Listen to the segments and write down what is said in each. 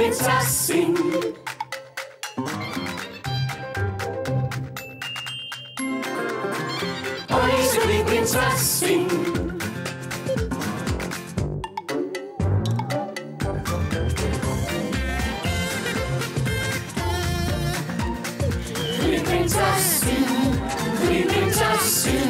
Prinzessin. Unsere Prinzessin. Die Prinzessin, die Prinzessin.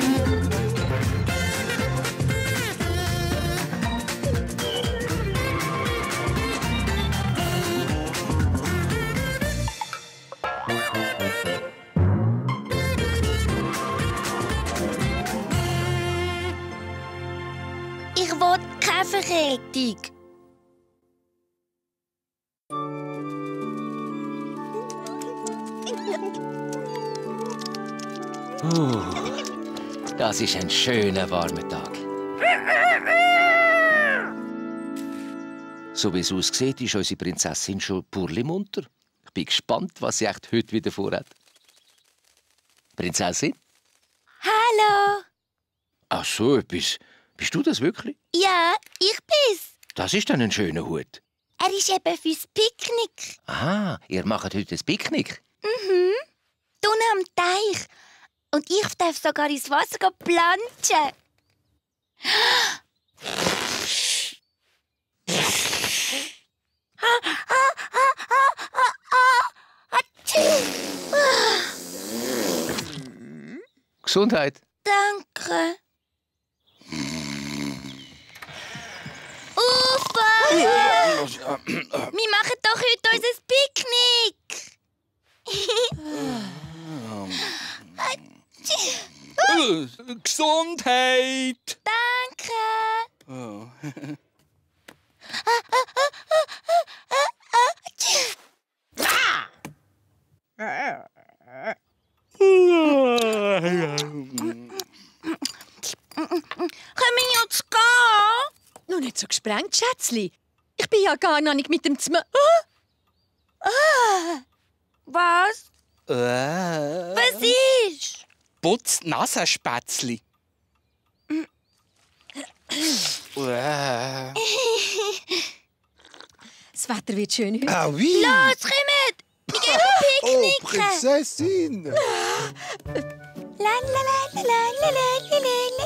Ich will keine Vergeltung. Das ist ein schöner, warmer Tag. So wie es aussieht, ist unsere Prinzessin schon purlimunter. Ich bin gespannt, was sie echt heute wieder vorhat. Prinzessin? Hallo. Ach so, etwas. Bist du das wirklich? Ja, ich bin's. Das ist dann ein schöner Hut. Er ist eben fürs Picknick. Aha, ihr macht heute ein Picknick. Mhm. Unten am Teich. Und ich darf sogar ins Wasser planschen. Gesundheit. Danke. Ufa! Wir machen doch heute unser Picknick. Gesundheit! Danke. Oh. Können wir jetzt gehen? Noch nicht so gesprengt, Schätzli. Ich bin ja gar noch nicht mit dem Was? Was ist? Putz Nasenspätzli. Das Wetter wird schön heute. Ah oui! Los, kommt! Wir gehen Oh, picknicken! Prinzessin! La la la la la la la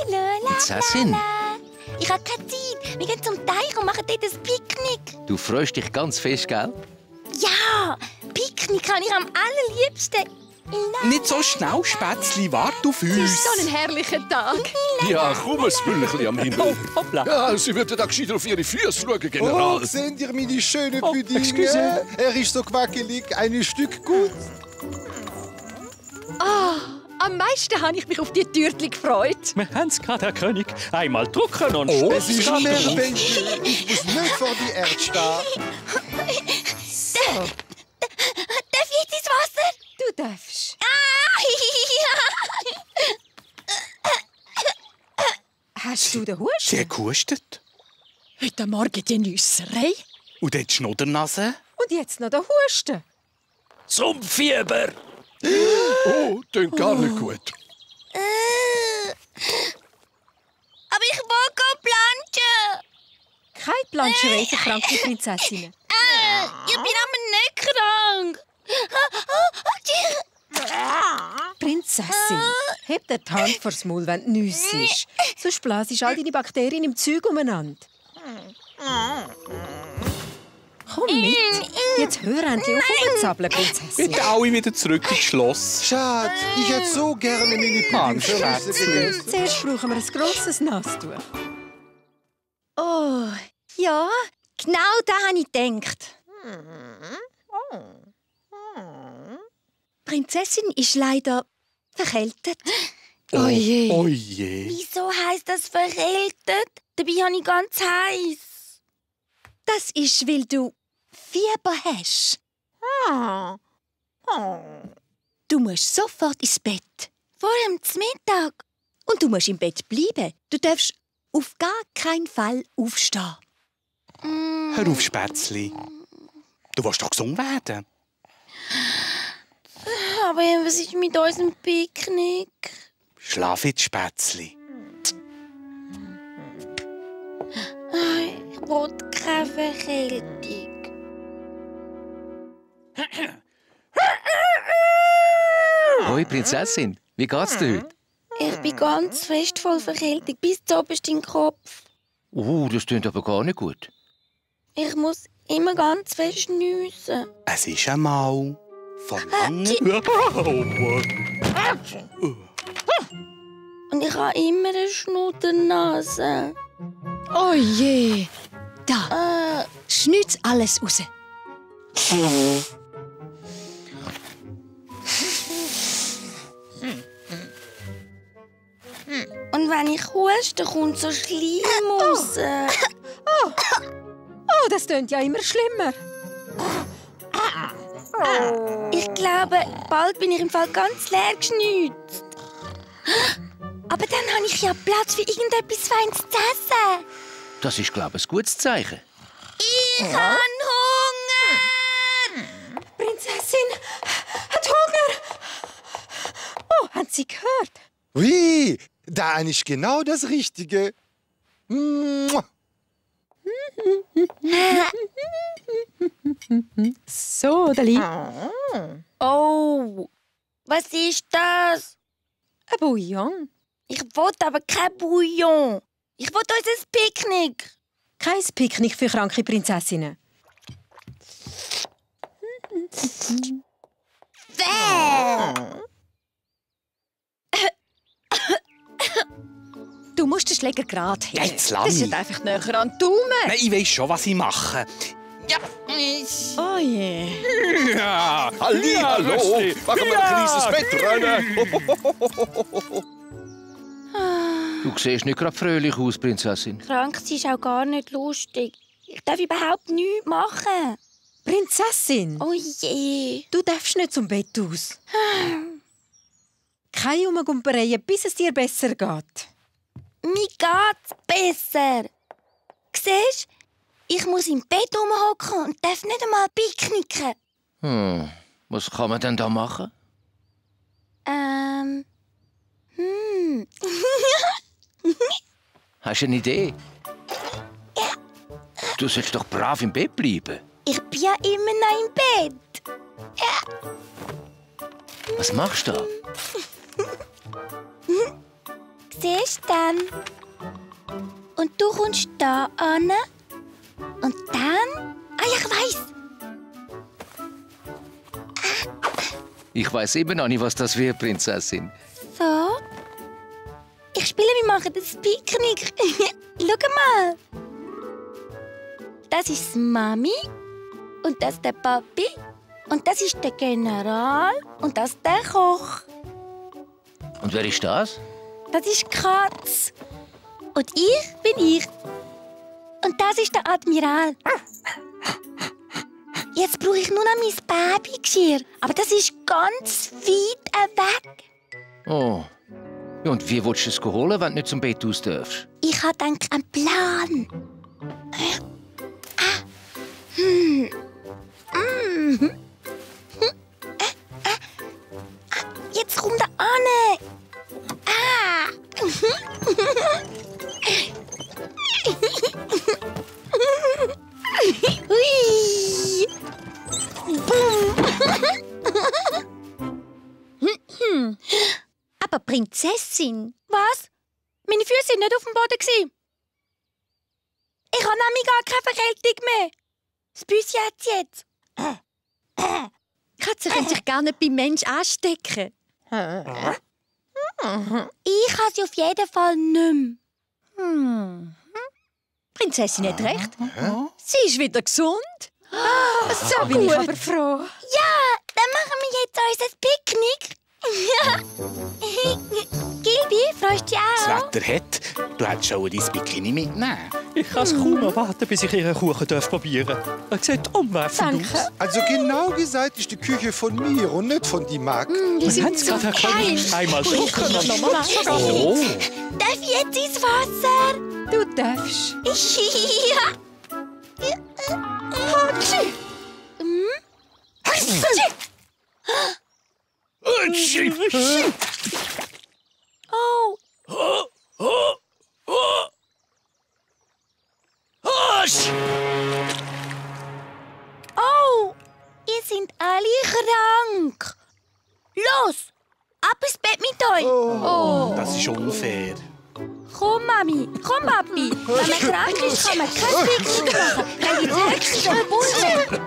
la la. Prinzessin? Ich habe keine Zeit. Wir gehen zum Teich und machen dort ein Picknick. Du freust dich ganz fest, gell? Ja, Picknick habe ich am allerliebsten. Nicht so schnell, Spätzli, warte auf Es uns. ist so ein herrlicher Tag. Ja, komm, ein Füllchen am Himmel. Hoppla. Ja, sie würden da gescheiter auf ihre Füße schauen, Oh, General. seht ihr meine schöne excuse. Puddinge? Er ist so quackelig, ein Stück gut. Am meisten habe ich mich auf die Türtchen gefreut. Wir haben es gerade, Herr König. Einmal drucken und Oh, Es ist merveilleux. Ich muss nicht vor die Erde stehen. Darf ich jetzt ins Wasser? Du darfst. Hast du den Husten? Sie hat gehustet. Heute Morgen die Nüsserei. Und dann die Schnuddernase. Und jetzt noch der Husten. zum Fieber. Oh, klingt gar nicht gut. Aber ich will planschen. Keine Planscherei für kranke Prinzessinnen. Ich bin aber nicht krank. Prinzessin, heb den die Hand vors Maul, wenn du niessest. Sonst blasest all deine Bakterien im Zeug umeinander. Komm mit. Jetzt hör endlich auf rumzuzappeln, Prinzessin. Bitte alle wieder zurück ins Schloss. Schatz, ich hätte so gerne meine Mann, Puddingverlisse Schätzchen. gegessen. Zuerst brauchen wir ein grosses Nasstuch. Oh, ja, genau das habe ich gedacht. Die Prinzessin ist leider verkältet. Oh je. Oh je. Wieso heisst das verkältet? Dabei habe ich ganz heiß. Das ist, weil du Fieber hast. Du musst sofort ins Bett. Vor dem Mittag. Und du musst im Bett bleiben. Du darfst auf gar keinen Fall aufstehen. Hör auf, Spätzli. Du willst doch gesund werden. Aber was ist mit unserem Picknick? Schlaf jetzt, Spätzli. Ich will keine Verkältung. Hoi, Prinzessin. Wie geht's dir heute? Ich bin ganz fest voll Verkältung, bis zuoberst in den Kopf. Das klingt aber gar nicht gut. Ich muss immer ganz fest niessen. Es ist einmal verlangen. Und ich habe immer eine Schnuddernase. Oh je. Da. Schnütz alles raus. Und wenn ich huste, kommt so Schleim raus. Oh, das klingt ja immer schlimmer. Ich glaube, bald bin ich im Fall ganz leer geschnitzt. Aber dann habe ich ja Platz für irgendetwas Feines zu essen. Das ist, glaube ich, ein gutes Zeichen. Ich habe Hunger! Prinzessin hat Hunger. Oh, haben Sie gehört? Oui, da ist genau das Richtige. Mua. So, Dali. Oh, was ist das? Ein Bouillon. Ich will aber kein Bouillon. Ich will unser Picknick. Kein Picknick für kranke Prinzessinnen. Du musst den Schläger gerade heben. Jetzt lass Das ist mich. nicht einfach näher an den Daumen. Nein, ich weiss schon, was ich mache. Oh je. Ja, hallo. Machen wir ein kleines Wettrennen. Du siehst nicht gerade fröhlich aus, Prinzessin. Krank sein ist auch gar nicht lustig. Ich darf überhaupt nichts machen. Prinzessin, Oh je. du darfst nicht zum Bett aus. Keine Umgumpereien, bis es dir besser geht. Mir geht's besser. Siehst du, ich muss im Bett rumhocken und darf nicht einmal picknicken. Was kann man denn da machen? Hast du eine Idee? Du sollst doch brav im Bett bleiben. Ich bin ja immer noch im Bett. Was machst du da? Siehst du dann? Und du kommst da an. Und dann... Ah, ich weiss. Ich weiß immer noch nicht, was das wird, Prinzessin. So. Ich spiele, wir machen das Picknick. Schau mal. Das ist Mami. Und das ist der Papi. Und das ist der General. Und das ist der Koch. Und wer ist das? Das ist Katz. Und ich bin ich. Und das ist der Admiral. Jetzt brauche ich nur noch mein Babygeschirr. Aber das ist ganz weit weg. Oh. Ja, und wie willst du es holen, wenn du nicht zum Bett aus darfst? Ich habe dann einen Plan. Jetzt komm da an. Hui. Aber Prinzessin. Was? Meine Füße waren nicht auf dem Boden. Ich habe nämlich gar keine Verkältung mehr. Das Büsschen hat es jetzt. Katzen können sich gar nicht beim Mensch anstecken. Ich habe sie auf jeden Fall nicht mehr. Prinzessin hat recht. Sie ist wieder gesund. So bin ich aber froh. Ja, dann machen wir jetzt unser Picknick. Gilby, freust du dich Das auch? Wetter hat. Du hättest schon dein Bikini mitnehmen. Ich kann es kaum erwarten, bis ich Ihren Kuchen probieren darf. Er sieht umwerfend aus. Also genau gesagt ist die Küche von mir und nicht von die Mark. Die Wir haben sind es so gerade erkannt. geil. Einmal schlucken und nochmal. Oh. Darf ich jetzt ins Wasser? Du darfst. Ja. Oh, ihr seid Los, ab ins Bett mit euch. Oh. Das ist unfair. Komm, Mami, komm, Papi. Wenn man krank ist, kann man kein Picknick machen. Dann gibt es höchstens verbunden.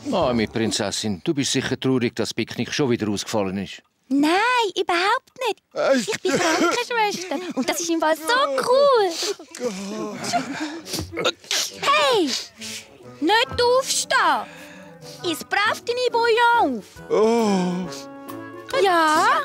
Meine Prinzessin, du bist sicher traurig, dass das Picknick schon wieder ausgefallen ist. Nein, überhaupt nicht. Ich bin Krankenschwester und das ist im Fall so cool. Hey, nicht aufstehen. Iss brav deine Bouillon auf. Ja.